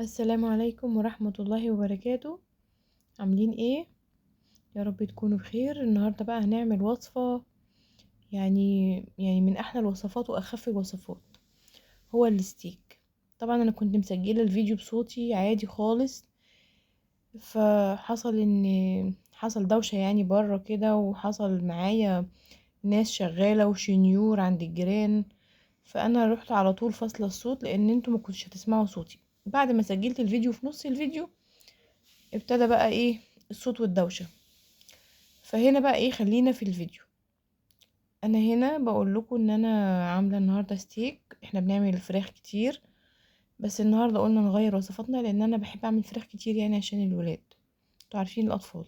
السلام عليكم ورحمة الله وبركاته. عاملين ايه؟ يا رب تكونوا بخير. النهاردة بقى هنعمل وصفة يعني من احلى الوصفات واخف الوصفات، هو الستيك. طبعا انا كنت مسجلة الفيديو بصوتي عادي خالص، فحصل ان حصل دوشة بره كده، وحصل معايا ناس شغالة وشنيور عند الجيران، فانا رحت على طول فاصلة الصوت لان انتوا ما كنتش هتسمعوا صوتي. بعد ما سجلت الفيديو في نص الفيديو ابتدى بقى الصوت والدوشة. فهنا بقى خلينا في الفيديو. انا هنا بقول لكم ان انا عاملة النهاردة ستيك. احنا بنعمل الفراخ كتير، بس النهاردة قلنا نغير وصفاتنا لان انا بحب اعمل فراخ كتير عشان الولاد، انتوا عارفين الاطفال.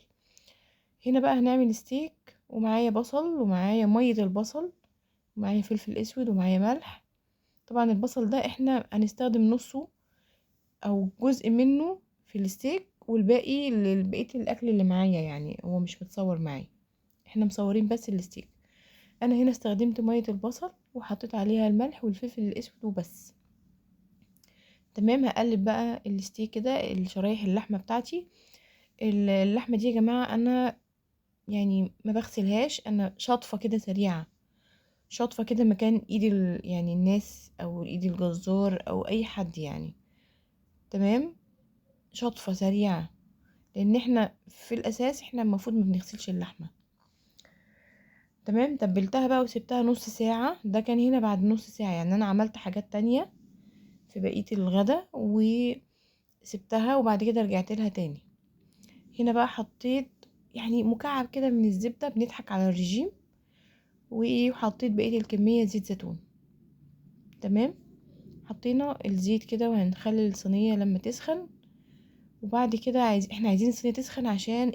هنا بقى هنعمل ستيك، ومعايا بصل ومعايا مية البصل ومعايا فلفل اسود ومعايا ملح. طبعا البصل ده احنا هنستخدم نصه او جزء منه في الستيك، والباقي لبقية الاكل اللي معايا، هو مش متصور معايا، احنا مصورين بس الستيك. انا هنا استخدمت مية البصل وحطيت عليها الملح والفلفل الاسود وبس. تمام. هقلب بقى الستيك كده، الشرايح اللحمة بتاعتي. اللحمة دي يا جماعة انا ما بغسلهاش، انا شاطفة كده سريعة، شاطفة كده مكان ايد الناس او ايد الجزار او اي حد تمام، شاطفة سريعة، لان احنا في الاساس المفروض ما بنغسلش اللحمة. تمام. تبلتها بقى وسبتها نص ساعة. ده كان هنا بعد نص ساعة، انا عملت حاجات تانية في بقية الغدا وسبتها، وبعد كده رجعت لها تاني. هنا بقى حطيت مكعب كده من الزبدة، بنضحك على الرجيم، وحطيت بقية الكمية زيت زيتون. تمام. حطينا الزيت كده وهنخلي الصينية لما تسخن، وبعد كده احنا عايزين الصينية تسخن عشان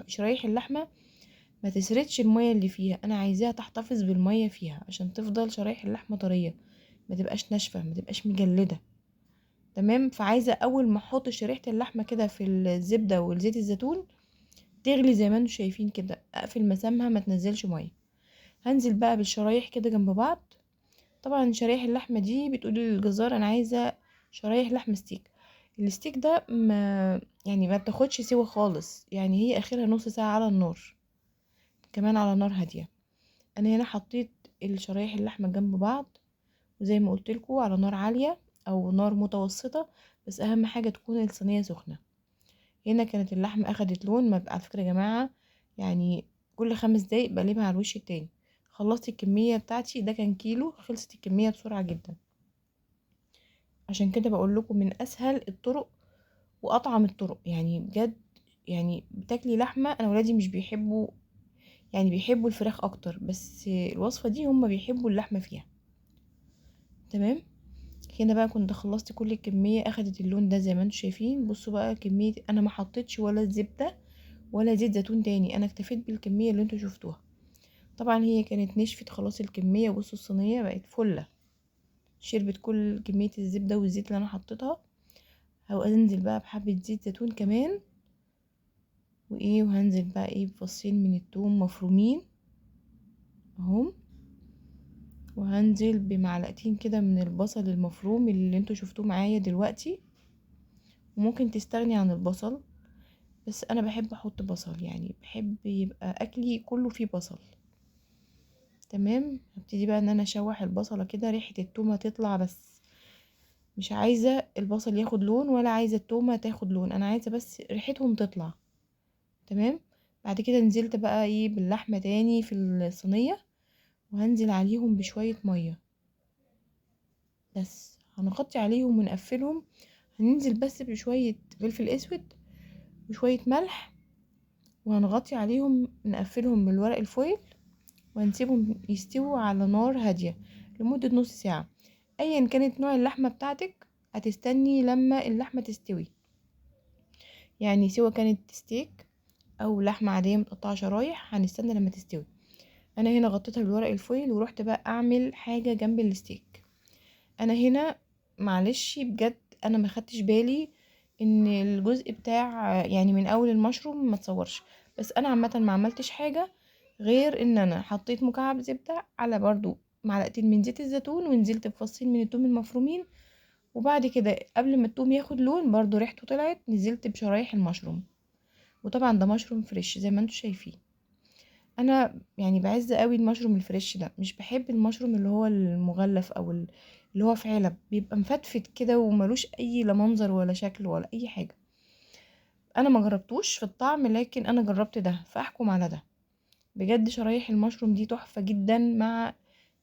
شرايح اللحمة ما تسردش المية اللي فيها، انا عايزاها تحتفظ بالمية فيها عشان تفضل شرايح اللحمة طرية، ما تبقاش ناشفة، ما تبقاش مجلدة. تمام. فعايزة اول ما احط شريحة اللحمة كده في الزبدة والزيت الزيتون تغلي زي ما انتم شايفين كده، اقفل مسامها ما تنزلش مية. هنزل بقى بالشرايح كده جنب بعض. طبعا شرايح اللحمة دي بتقولي للجزار انا عايزة شرايح لحمة ستيك. الستيك ده ما بتاخدش سوا خالص، هي اخرها نص ساعة على النار، كمان على نار هادية. انا هنا حطيت الشرايح اللحمة جنب بعض، وزي ما قلت لكم على نار عالية او نار متوسطة، بس اهم حاجة تكون الصينية سخنة. هنا كانت اللحمة اخدت لون، ما بقى على فكرة يا جماعة كل 5 دقايق بقلبها على الوش التاني. خلصت الكمية بتاعتي، ده كان كيلو، خلصت الكمية بسرعة جدا. عشان كده بقول لكم من اسهل الطرق واطعم الطرق، بجد بتاكلي لحمة. انا ولادي مش بيحبوا، يعني بيحبوا الفراخ اكتر، بس الوصفة دي هم بيحبوا اللحمة فيها. تمام. هنا بقى كنت خلصت كل الكمية، اخدت اللون ده زي ما انتم شايفين. بصوا بقى كمية، انا ما حطيتش ولا زبدة ولا زيت زيتون تاني، انا اكتفيت بالكمية اللي انتم شفتوها. طبعا هي كانت نشفت خلاص الكمية، بصوا الصينية بقت فلة، شربت كل كمية الزبدة والزيت اللي انا حطيتها. هنزل بقى بحبة زيت زيتون كمان، وهنزل بقى بفصين من التوم مفرومين اهم، وهنزل بمعلقتين كده من البصل المفروم اللي انتوا شفتوه معايا دلوقتي. وممكن تستغني عن البصل، بس انا بحب احط بصل، بحب يبقى اكلي كله فيه بصل. تمام. هبتدي بقى ان انا اشوح البصله كده، ريحه التومه تطلع، بس مش عايزه البصل ياخد لون ولا عايزه التومه تاخد لون، انا عايزه بس ريحتهم تطلع. تمام. بعد كده نزلت بقى باللحمه تاني في الصينيه، وهنزل عليهم بشويه ميه بس، هنغطي عليهم ونقفلهم. هننزل بس بشويه فلفل اسود وشويه ملح، وهنغطي عليهم نقفلهم بالورق الفويل، وهنسيبهم يستووا على نار هادية لمدة نص ساعة. ايا كانت نوع اللحمة بتاعتك هتستني لما اللحمة تستوي، سواء كانت ستيك او لحمة عادية متقطعة شرايح هنستنى لما تستوي. انا هنا غطيتها بالورق الفويل، ورحت بقى اعمل حاجة جنب الستيك. انا هنا معلش بجد انا ما خدتش بالي ان الجزء بتاع من اول المشروم ما تصورش، بس انا عامة ما عملتش حاجة غير ان انا حطيت مكعب زبدة على برضو معلقتين من زيت الزيتون، ونزلت بفصين من التوم المفرومين، وبعد كده قبل ما التوم ياخد لون برضو ريحته طلعت، نزلت بشرايح المشروم، وطبعا ده mushroom fresh زي ما انتم شايفين. انا يعني بعز قوي ال mushroom ال fresh ده، مش بحب المشروم اللي هو المغلف او اللي هو في علب، بيبقى مفتفت كده وملوش اي لا منظر ولا شكل ولا اي حاجة. انا ما جربتوش في الطعم، لكن انا جربت ده فاحكم على ده. بجد شرايح المشروم دي تحفة جدا مع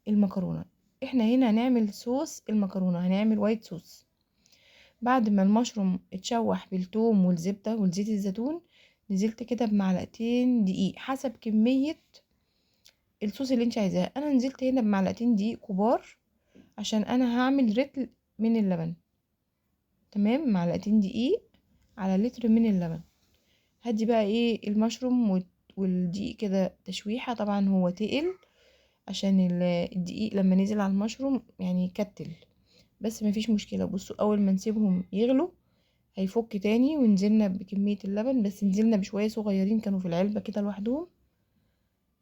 المكرونة. احنا هنا هنعمل صوص المكرونة، هنعمل white sauce. بعد ما المشروم اتشوح بالثوم والزبدة والزيت الزيتون، نزلت كده بمعلقتين دقيق حسب كمية الصوص اللي انت عايزاها. انا نزلت هنا بمعلقتين دقيق كبار عشان انا هعمل رتل من اللبن. تمام، معلقتين دقيق على لتر من اللبن. هدي بقى ايه المشروم والدقيق كده تشويحة. طبعا هو تقل عشان الدقيق لما نزل على المشروم يعني كتل، بس مفيش مشكلة. بصوا اول ما نسيبهم يغلوا هيفك تاني، ونزلنا بكمية اللبن، بس نزلنا بشوية صغيرين كانوا في العلبة كده لوحدهم.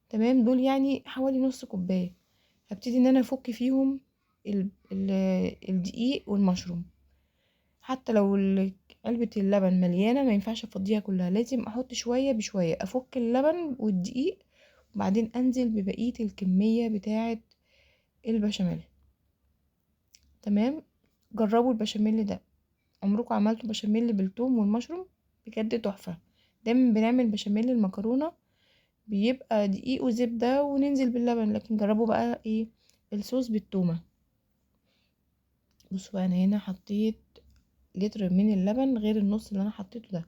تمام، دول يعني حوالي نص كوباية. هبتدي ان انا افك فيهم الدقيق والمشروم. حتى لو علبة اللبن مليانة ما ينفعش افضيها كلها، لازم احط شوية بشوية، افك اللبن والدقيق وبعدين انزل ببقية الكمية بتاعة البشاميل. تمام، جربوا البشاميل ده، عمركم عملتوا بشاميل بالثوم والمشروم؟ بجد تحفة. دايما بنعمل بشاميل المكرونة بيبقى دقيق وزبدة وننزل باللبن، لكن جربوا بقى ايه الصوص بالتومة. بصوا بقى انا هنا حطيت لتر من اللبن غير النص اللي انا حطيته ده،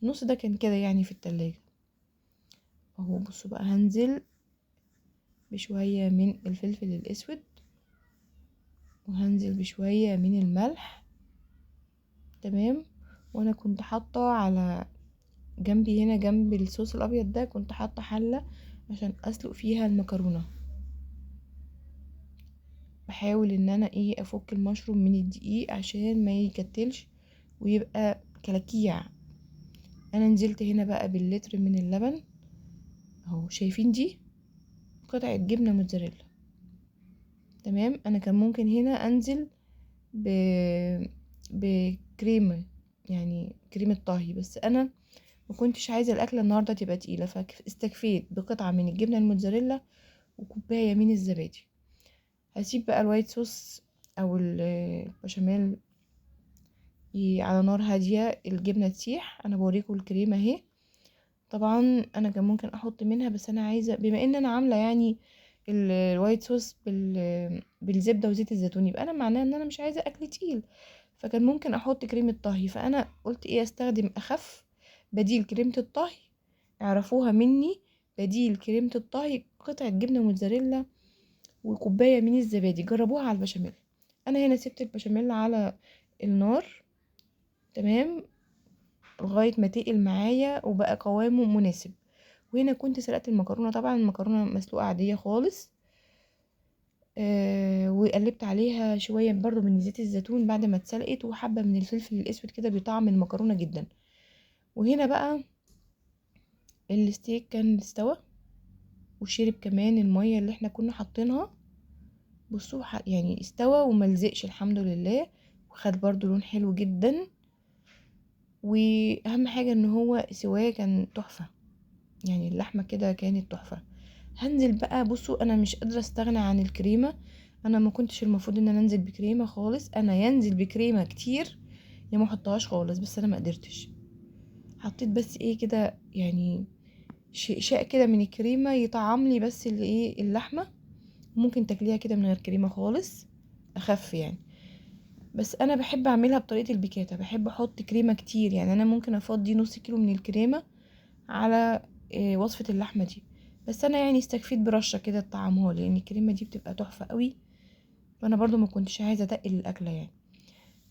النص ده كان كده يعني في التلاجة اهو. بصوا بقى هنزل بشوية من الفلفل الاسود، وهنزل بشوية من الملح. تمام، وانا كنت حاطة على جنبي هنا جنب الصوص الابيض ده كنت حاطة حلة عشان اسلق فيها المكرونة. بحاول ان انا ايه افك المشروم من الدقيق عشان ما يكتلش ويبقى كلاكيع. انا نزلت هنا بقى باللتر من اللبن اهو، شايفين دي قطعة جبنة موتزاريلا. تمام، انا كان ممكن هنا انزل بكريمة، يعني كريمة طهي، بس انا ما كنتش عايزة الاكلة النهاردة تبقى تقيلة، فاستكفيت بقطعة من الجبنة الموتزاريلا وكوباية من الزبادي. هسيب بقى ال white sauce او البشاميل على نار هادية الجبنة تسيح. انا بوريكم الكريمة اهي، طبعا انا كان ممكن احط منها، بس انا عايزة بما ان انا عاملة يعني ال white sauce بالزبدة وزيت الزيتون، يبقى انا معناه ان انا مش عايزة اكل تقيل، فكان ممكن احط كريمة طهي. فانا قلت ايه استخدم اخف بديل كريمة الطهي، اعرفوها مني، بديل كريمة الطهي قطعة جبنة موتزاريلا وكوباية من الزبادي. جربوها على البشاميل. انا هنا سبت البشاميل على النار تمام لغاية ما تقل معايا وبقى قوامه مناسب. وهنا كنت سلقت المكرونة، طبعا المكرونة مسلوقة عادية خالص، وقلبت عليها شوية برضو من زيت الزيتون بعد ما اتسلقت، وحبة من الفلفل الاسود كده بيطعم المكرونة جدا. وهنا بقى الستيك كان استوى وشرب كمان المية اللي احنا كنا حاطينها. بصوا يعني استوى وملزقش الحمد لله، وخد برضو لون حلو جدا، واهم حاجة ان هو سواه كان تحفة، يعني اللحمة كده كانت تحفة. هنزل بقى، بصوا انا مش قادرة استغنى عن الكريمة، انا ما كنتش المفروض ان انا انزل بكريمة خالص، انا ينزل بكريمة كتير يا ما احطهاش خالص، بس انا ما قدرتش. حطيت بس ايه كده يعني شقشاق كده من الكريمة يطعم لي بس الايه اللحمة، ممكن تاكليها كده من غير كريمة خالص، اخف يعني. بس انا بحب اعملها بطريقة البيكاتا، بحب احط كريمة كتير، يعني انا ممكن افضي نص كيلو من الكريمة على وصفة اللحمة دي، بس انا يعني استكفيت برشة كده تطعمها لي، لان الكريمة دي بتبقى تحفة قوي، فانا برضو ما كنتش عايزة اتقل الاكلة يعني.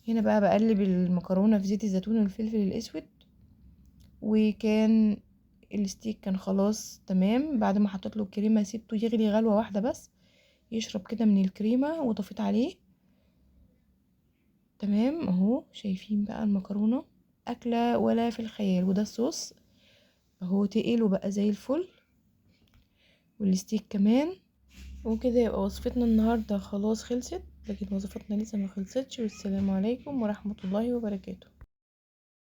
هنا بقى بقلب المكرونة في زيت الزيتون والفلفل الاسود، وكان الستيك كان خلاص تمام. بعد ما حطيت له الكريمة سيبته يغلي غلوة واحدة بس يشرب كده من الكريمة، وطفيت عليه تمام اهو. شايفين بقى المكرونة اكلة ولا في الخيال، وده الصوص اهو تقل وبقى زي الفل، والستيك كمان. وكده يبقى وصفتنا النهاردة خلاص خلصت. لكن وصفاتنا لسه ما خلصتش. والسلام عليكم ورحمة الله وبركاته.